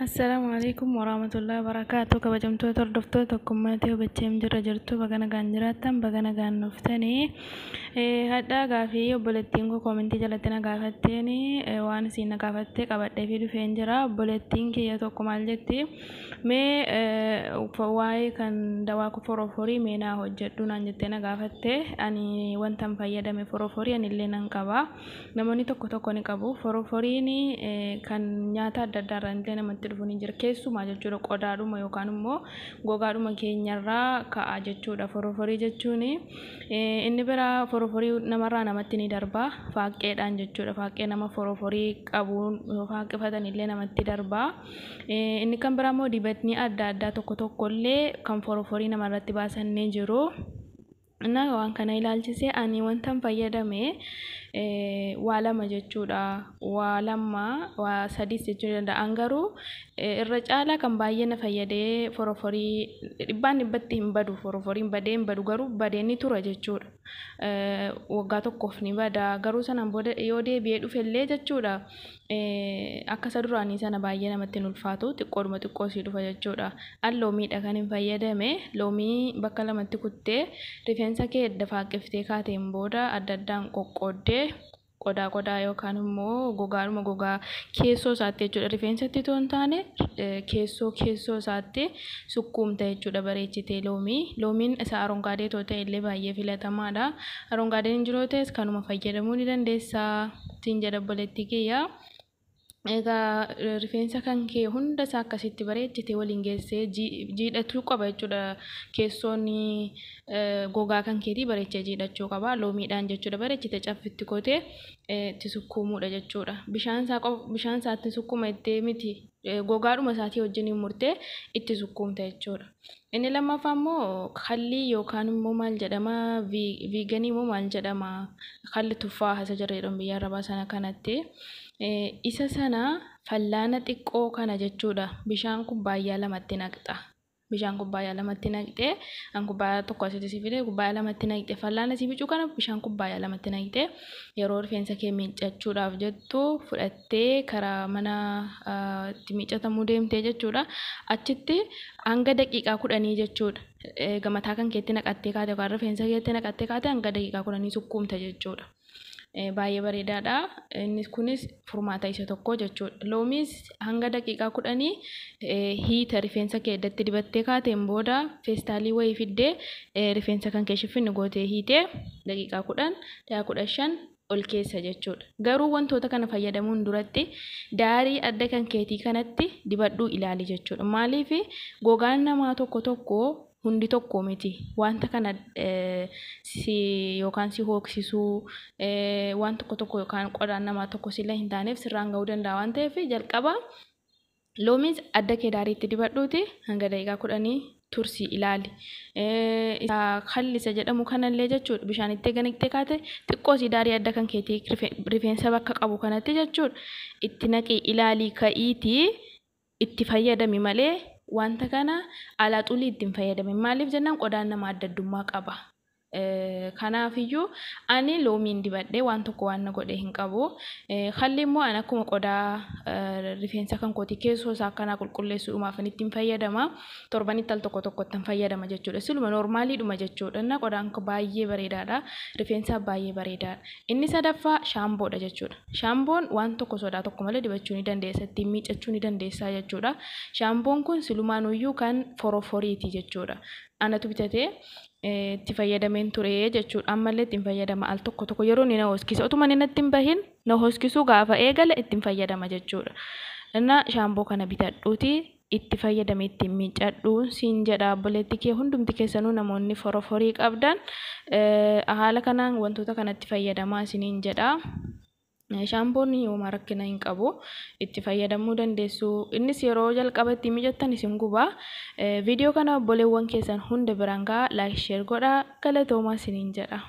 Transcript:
Assalaamu alaikum warahmatullahi wabarakaatu. Kabajamtoota hordoftoota tokkummaa hubacheem jirra jirtu, baga nagaan jiraattan, baga nagaan dhuftanii. Hadhaa gaafii obboleettiin koo koomentii jalatti na gaafatteen, waan isiin na gaafatte qabadhee fi dhufeen jira. Obboleettiin kiyya tokko maal jetti? Mee waa'ee kan dawaa foroforii mee naa hojjedhu naan jettee na gaafatte. Ani wantan fayyadame foroforii anillee nan qaba. Namoonni tokko tokko ni qabu. Foroforiin kan nyaata adda addaa irraa illee namatti dhufu ni jira. Keessumaa jechuudha, qodaadhuma yookaan immoo gogaadhuma keenyarraa ka'a jechuudha. Foroforii jechuun inni biraa foroforii namarraa namatti ni darba. Faaqqeedhaan jechuudha. Faaqqee nama foroforii qabuun yoo faaqqifatan illee namatti darba. Inni kan biraa immoo dibatni adda addaa tokko tokko illee kan foroforii namarratti baasan ni jiru. Na waan kana ilaalchisee ani wantan fayyadame waa lama jechuudha. Waa lama, waa sadis jechuu ni danda'a. Garuu irra caalaa kan baay'ee na fayyadee, foroforii dhibbaan dhibbatti hin badu. Foroforiin badee hin badu, garuu badee ni tura jechuudha. Waggaa tokkoof ni bada. Garuu sanaan booda yoo deebi'ee dhufellee jechuudha, akka isa duraanii sana baay'ee namatti hin ulfaatu. Xiqqoodhuma xiqqoo sii dhufa jechuudha. An loomiidha kan hin fayyadame. Loomii bakka lamatti kuttee, rifeensa kee edda faaqqiftee kaateen booda adda addaan qoqqooddee, qodaa qodaa yookaan immoo gogaadhuma gogaa keessoo isaatti jechuudha. Rifeensatti otoo hin taane keessoo keessoo isaatti sukkuumta jechuudha bareechitee loomii. Loomiin isa arongaadee otoo ta'e illee baay'ee filatamaadha. Arongaadeen hin jiru ta'es kanuma fayyadamuu ni dandeessaa siin jedha, obboleettii kiyya. Egaa rifeensa kan kee hunda isaa akkasitti bareechitee waliin geessee jiidhachuu qaba jechuudha. Keessoon gogaa kan keetii bareechee jiidhachuu qaba. Loomiidhaan jechuudha, bareechitee caffitti gootee itti sukkuumuudha jechuudha. Bishaan isaa bishaan isaatti sukkuuma itti miti, gogaadhuma isaatii wajjin murtee itti sukkuumta jechuudha. Inni lammaffaa immoo kallii yookaan immoo maal jedhama, viiganii immoo maal jedhama, kalli tuffaa isa jedhamu biyya arabaa sana kanatti. Isa sana fallaana xiqqoo kana jechuudha, bishaan kubbaayyaa lamatti naqxa. Bishaan kubbaayyaa lamatti naqxee, an kubbaayyaa tokko asitti si fide, kubbaayyaa lamatti naqxee, fallaana si bicuu kana bishaan kubbaayyaa lamatti naqxee, yeroo rifeensa kee miiccachuudhaaf jettu fudhattee karaa mana itti miiccatamuu deemtee jechuudha. Achitti hanga daqiiqaa 10 jechuudha. Mataa kan keetti naqattee kaate yookaan rifeensa keetti naqattee kaate, hanga daqiiqaa 10 sukkuumta jechuudha. Baay'ee bareedaadha. Inni kunis furmaata isa tokko jechuudha. Loomiis hanga daqiiqaa 10 hiita rifeensa kee iddatti dibattee kaateen booda, feestaalii wayii fiddee rifeensa kan kee shiffinni gootee hiitee daqiiqaa 10, daqiiqaa 15 ol keessa jechuudha. Garuu wantoota kana fayyadamuun duratti daarii adda kan keetii kanatti dibadhuu ilaali jechuudha. Maaliif? Gogaan namaa tokko tokko, hundi tokko miti. Wanta kana si yookaan si hooksisuu waan tokko tokko yookaan qodaan namaa tokko sila hin taaneef sirraan ga'uu danda'a waan ta'eef, jalqaba loomiis adda kee daariitti dibadhuuti hanga daqiiqaa 10 tursii ilaali. Kallisa jedhamu kanallee jechuudha, bishaan itti eega naqxee kaate, xiqqoo si daarii adda kan keetii rifeensa bakka qabu kanatti jechuudha itti naqii ilaalii ka'iitii itti fayyadami malee, wanta kana alaa xulii ittiin fayyadame. Maaliif jennaan, qodaan nama adda addummaa qaba. Kanaafiyyuu ani loomiin dibadhee waan tokko waan na godhe hin qabu. Kalli immoo ani akkuma qodaa rifeensa kan kooti keessoo isaa akkanaa qulqulleessuudhumaaf ittiin fayyadama. Torbanitti al tokko tokkotti fayyadama jechuudha. Siluma noormaaliidhuma jechuudha. Inni qodaan baay'ee bareedaadha. Rifeensaaf baay'ee bareedaadha. Inni sadaffaa shaamboodha jechuudha. Shaamboon waan tokko sodaa tokko malee dibachuu ni dandeessa. Ittiin miiccachuu ni dandeessa jechuudha. Shaamboon kun silumaanuyyuu kan foroforiiti jechuudha. Anatu bitatee itti fayyadameen ture jechuudha. Ammallee ittiin fayyadama al tokko tokko, yeroo inni na hoskise, otuma inni natti hin bahin na hoskisuu gaafa eegale ittiin fayyadama jechuudha. Inna shaamboo kana bitadhuuti itti fayyadame ittiin miiccadhu siin jedha, obboleetti kee. Hundumti keessanuu namoonni foroforii qabdan haala kanaan wantoota kanatti fayyadamaa isiniin jedha. Shaampoon homaa rakkina hin qabu. Itti fayyadamuu dandeessu. Innis yeroo jalqaba ittiin miiccattan isin guba. Viidiyoo kana obboleewwan keessan hunda biraan gahaa, like, share godhaa. Galatoomaa isiniin jedha.